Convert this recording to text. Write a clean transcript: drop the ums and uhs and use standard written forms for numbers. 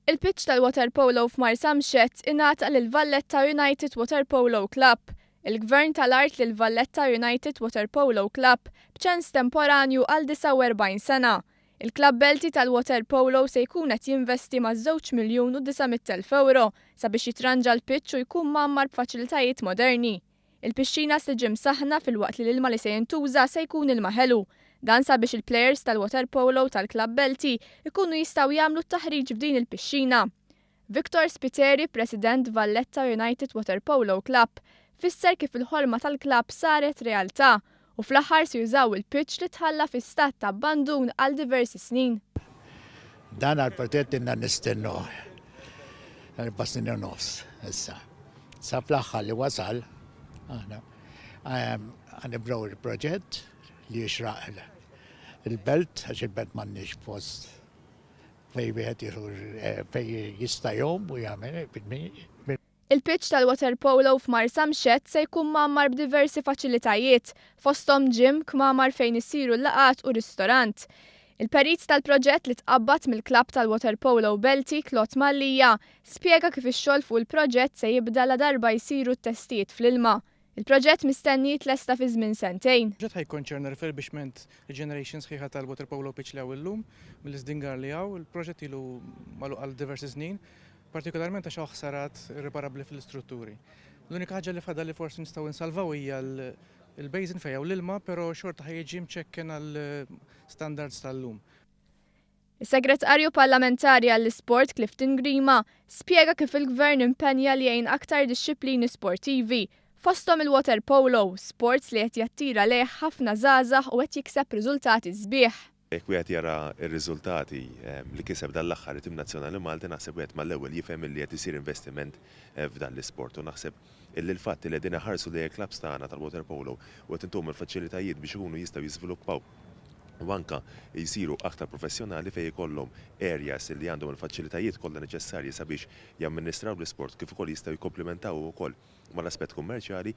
Il-pitch tal-waterpolo f'Marsamxett ingħata lil Valletta United Waterpolo Club. Il-Gvern ta l-art lil Valletta United Waterpolo Club b'ċens temporanju għal 49 sena. Il-klabb Belti tal-waterpolo se jkun qed jinvesti maż-żewġ miljun u 900,000 ewro sabiex jitranġa l-pitch u jkun mgħammar b'faċilitajiet moderni. Il-pixxina se tiġi msaħħna filwaqt li l-ilma li se jintuża se jkun ilma ħelu. Dan sabiex il-plejers tal-waterpolo tal-klabb Belti jkunu jistgħu jagħmlu t-taħriġ f'din il-pixxina. Victor Spiteri, President Valletta United Waterpolo Club, fisser kif il-ħolma tal-klabb saret realtà u fl-aħħar se jużaw il-pitch li tħalla fi stat ta' abbandun għal diversi snin. Dan għall-proġett ilna nistennuh erba' snin u nofs issa. Sa fl-aħħar li wasal aħna ħanibdew il-proġett li jixraq il-belt għax il-belt m'għandniex post fejn wieħed jieħu fejn jista' jgħum u jagħmel. Il-pitch tal-waterpolo f'Marsamxett se jkun mgħammar b'diversi faċilitajiet, fosthom gym, kmamar fejn isiru l-laqgħat u ristorant. Il-perit tal-proġett li tqabbad mill-klabb tal-waterpolo Belti, Claude Mallia, spjega kif ix-xogħol fuq il-proġett se jibda ladarba jsiru t-testijiet fl-ilma. Il-proġett mistenni jitlesta fi żmien sentejn. Il-proġett ħa jikkonċerna refurbishment, regeneration sħiħa tal-waterpolo pitch li hawn illum, mill-iżdingar li hawn. Il-proġett ilu magħluq għal diversi snin. Partikolarment għax hawn ħsarat irriparabbli fl-istrutturi. L-unika ħaġa li fadal li forsi nistgħu nsalvaw hija l-basin fejn hawn l-ilma, però xorta ħa jiġi mċekken għal standards tal-lum. Is-Segretarju Parlamentari għall-Isport Clifton Grima spjega kif il-Gvern impenja li jgħin aktar dixxiplini sportivi, fosthom il-waterpolo, sports li qed jattira lejh ħafna żgħażagħ u qed jikseb riżultati sbieħ. Jekk wieħed jara r-riżultati li kiseb dan l-aħħar it-tim nazzjonali Malti naħseb wieħed mal-ewwel jifhem illi qed isir investiment f'dan l-isport u naħseb illi l-fatt illi qegħdin iħarsu lejn il-klabbs tagħna tal-waterpolo u qed intuhom il-faċilitajiet biex ikunu jistgħu jiżviluppaw u anke jsiru aktar professjonali fejn ikollhom areas illi għandhom il-faċilitajiet kollha neċessarji sabiex jamministraw l-isport kif ukoll jistgħu jikkomplimentaw ukoll mal-aspett kummerċjali.